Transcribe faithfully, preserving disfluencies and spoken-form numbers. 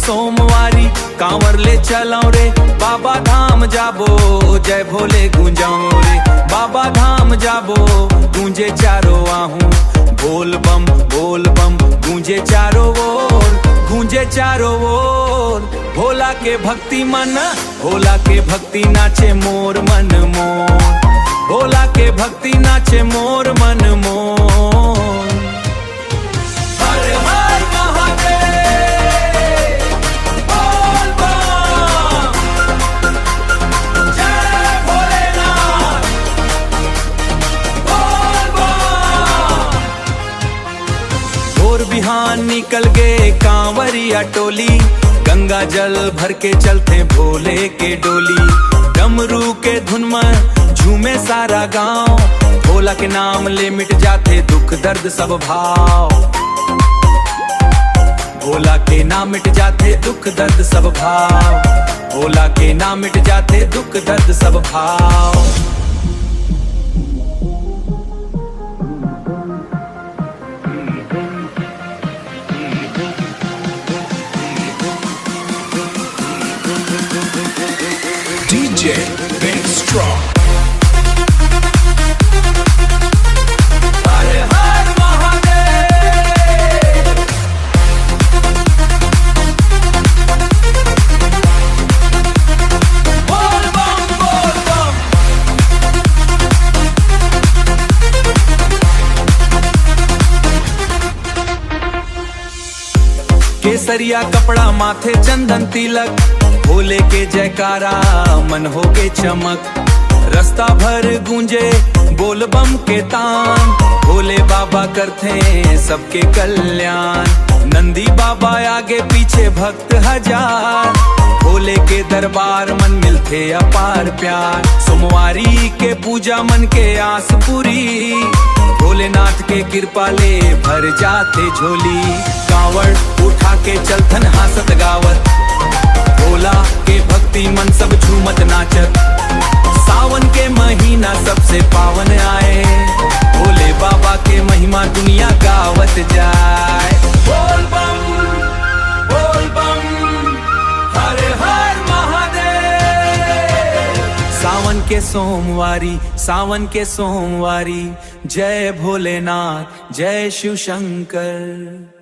सोमवारी कांवर ले चलौं रे, बाबा धाम जाबो, जय भोले गूंजाऊं रे, बाबा धाम जाबो, गूंजे चारो आहूं, बोल बम बोल बम गूंजे चारो ओर, गूंजे चारो ओर। भोला के भक्ति मन, भोला के भक्ति नाचे मोर मन मोर, भोला के भक्ति नाचे मोर मन मोर। हर हर महादेव, बोल बम, जय भोलेनाथ, बोल बम। भोर बिहान निकल गे कांवरिया टोली, गंगा जल भर के चलथे भोले के डोली। डमरू के धुन म झूमे सारा गांव, भोला के नाम ले मिट जाथे दुख दर्द सब भाव। भोला के नाम मिट जाथे दुख दर्द सब भाव, भोला के नाम मिट जाथे दुख दर्द सब भाव। DJ Big Strong। हर हर महादेव। बोल बम, बोल बम। केसरिया कपड़ा माथे चंदन तिलक, भोले के जयकारा मन होगे चमक। रस्ता भर गूंजे बोल बम के तान, भोले बाबा करथे सबके कल्याण। नंदी बाबा आगे पीछे भक्त हजार, भोले के दरबार मन मिलथे अपार प्यार। सोमवारी के पूजा मन के आस पूरी, भोलेनाथ के कृपा ले भर जाथे झोली। कांवड़ उठा के चलथन हासत गावत, भोला के भक्ति मन सब झूमत नाचत। सावन के महीना सबसे पावन आए, भोले बाबा के महिमा दुनिया गावत जाए। बोल बम, बोल बम, हर हर महादेव। सावन के सोमवारी, सावन के सोमवारी, जय भोलेनाथ, जय शिव शंकर।